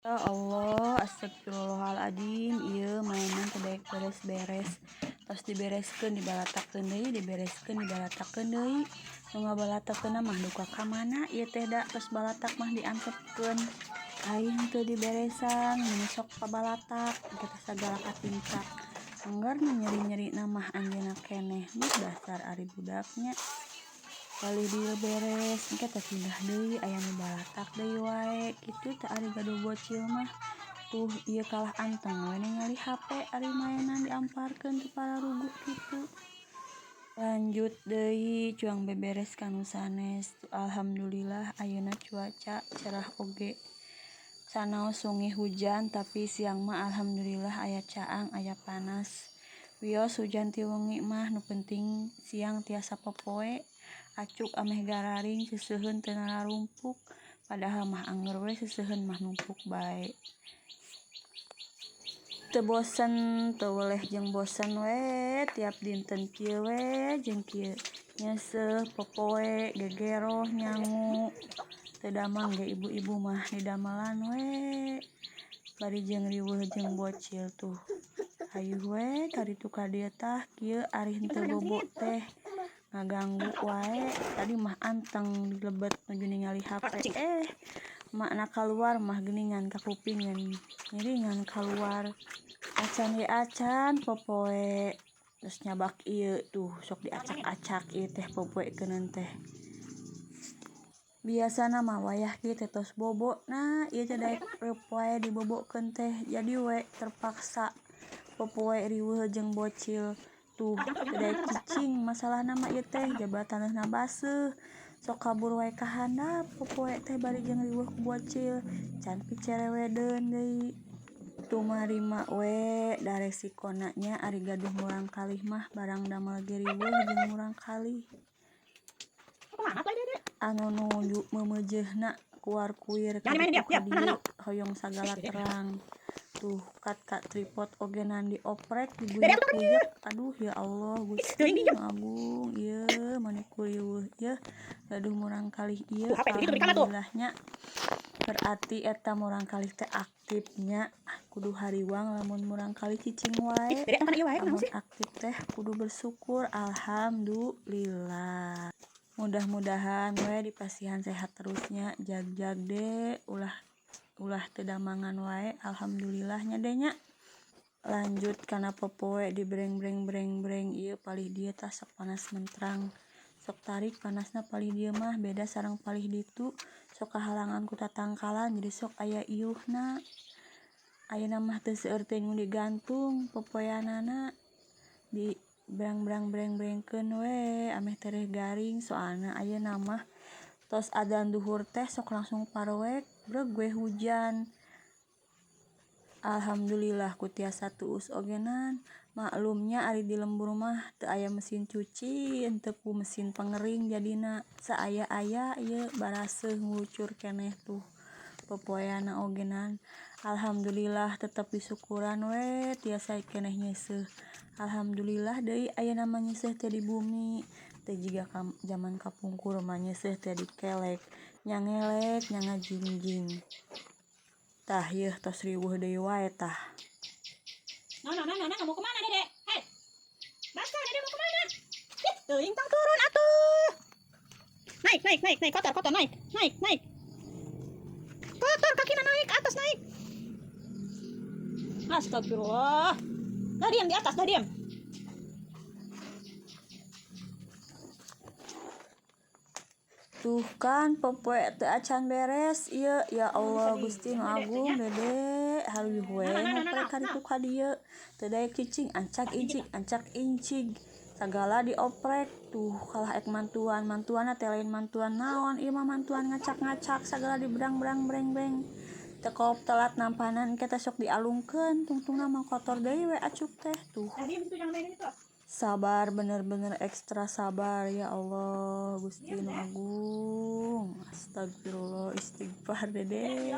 Ya Allah, astagfirullahaladzim, ieu mainan teu daek beres-beres. Tos dibereskeun dibalatakeun deui, dibereskeun dibalatakeun deui. Nu ngabalatakeunna mah duka ka mana ieu teh da tos balatak mah diantepkeun. Aing teu diberesan mun sok pabalatak engke teh sagala katingkak. Angger nu nyeri-nyerina mah anjeunna keneh, duh dasar ari budaknya. Palih dieu beres engke teh pindah deui aya nu balatak deui wae kitu teh ari gaduh bocil mah. Tuh ieu kalah anteng we ningali HP ari mainan diamparkeun teu pararuguh kitu. Lanjut deui cuang beberes ka nu sanes. Alhamdulillah ayeuna cuaca cerah oge. Sanaos wengi hujan tapi siang mah alhamdulillah aya caang aya panas. Wios hujan ti wengi mah nu penting siang tiasa popoe. Acuk ameh gararing seuseuheun teu nararumpuk padahal mah angger we seuseuheun mah numpuk bae. Teu bosen teu weleh jeung bosen we tiap dinten kieu we jeung kieu nyeuseuh popoe gegeroh nyangu teu damang ge ibu-ibu mah didamelan we bari jeung riweuh jeung bocil tuh. Hayuh we kaditu ka dieu tah kieu ari henteu bobo teh ngaganggu wae tadi mah anteng dilebet nuju ningali HP makna kaluar mah geuningan kakupingan ngiringan kaluar acan ge acan popoe terus nyabak ieu tuh sok diacak-acak ieu teh popoe keuneun teh. Biasana mah wayah kieu teh tos bobo nah ieu teh daek reup wae dibobokeun teh jadi we terpaksa popoe riweuh jeung bocil. Tuh teu daek cicing masalahna mah ieu teh jaba taneuhna baseuh sok kabur wae ka handap popoe teh bari jeung riweuh ku bocil can picerewedeun deui. Tumarima we da resikona nya ari gaduh murangkalih mah barang damel ge riweuh jeung murangkalih. Anu nuju meumeujeuhna kuar-kuir ka ditu ka dieu hoyong sagala terang. Tuh kat ka tripod ogenan dioprek diguyek-guyek aduh ya Allah Gusti nu agung ieu mani kuriweuh ieu gaduh murangkalih ieu alhamdulillah nya. Berarti eta murangkalih teh aktif nya kudu hariwang lamun murangkalih cicing wae lamun aktif teh kudu bersyukur alhamdulillah. Mudah-mudahan we dipasihan sehat terusnya jag-jag de ulah ulah teu damangan wae alhamdulillah nya de nya. Lanjut kana popoe dibreng-breng-breng-breng ieu palih dieu tah sok panas mentrang sok tarik panasna palih dieu mah beda sareng palih ditu sok kahalangan ku tatangkalan jadi sok aya iuhna. Ayeuna mah teu seueur teuing nu digantung popoeanana di brang-brang breng-brengkeun we ameh tereh garing soalna ayeuna mah tos adzan duhur teh sok langsung parowek breg we hujan. Alhamdulillah ku tiasa tuus ogenan maklumnya ari di lembur mah teu aya mesin cuci henteu ku mesin pengering jadina saaya-aya ieu baraseuh ngulucur keneh tuh popoeana ogenan. Alhamdulillah tetep disyukuran we tiasa keneh nyeuseuh. Alhamdulillah deui ayeuna mah nyeuseuh teh di bumi teu jiga jaman kapungkur mah nyeuseuh teh dikelek nya ngelek nya ngajingjing. Tah yeuh tos riweuh deui wae tah. Nah, nah, nah, nah, mau kemana Dede? Hei, basah Dede mau kemana? Ih, teuing tong turun atuh. Naik, naik, naik, naik, kotor, kotor, naik, naik, naik. Kotor kakinya naik, atas naik. Astagfirullah. Dah diam di atas, dah diam. Tuh kan popoe teu acan beres ieu ya Allah Gusti nu agung Dede haruih we ngoprek ka ditu ka dieu teu daek cicing ancak incig sagala dioprek tuh kalah ek mantuan mantuanna teh lain mantuan naon ieu mah mantuan ngacak-ngacak sagala dibrang-brang breng-breng teu kolop telat nampanan engke teh sok dialungkeun tungtungna mah kotor deui we acuk teh tuh. Sabar bener-bener ekstra sabar ya Allah Gusti nu agung astagfirullah istighfar Dede.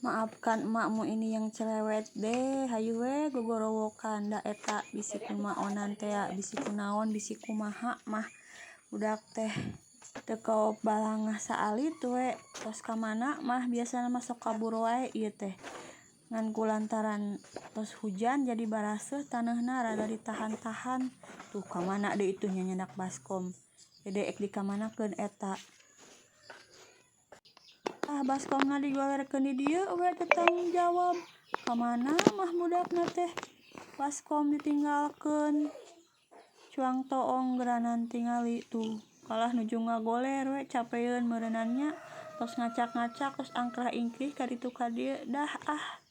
Maafkan emakmu ini yang cerewet deh hayu we gogorowokan da eta bisi kumaonan tea bisi kunaon bisi kumaha mah budak teh. Teu kaop balangah saalit we, tos ka mana mah biasana mah sok kabur wae ieu teh. Ngan kulantaran tos hujan jadi baraseuh taneuhna rada ditahan-tahan. Tuh ka mana deui tuh nya nyandak baskom. Dede ek dikamanakeun eta. Ah, baskomna digolerkeun di dieu we teu tanggung jawab. Ka mana mah budakna teh baskom ditinggalkeun. Cuang toong geranan tingali tuh. Kalah nuju ngagoler we capeun meureunan nya. Tos ngacak-ngacak, tos angkrah-ingkrih ka ditu ka dieu, dah ah.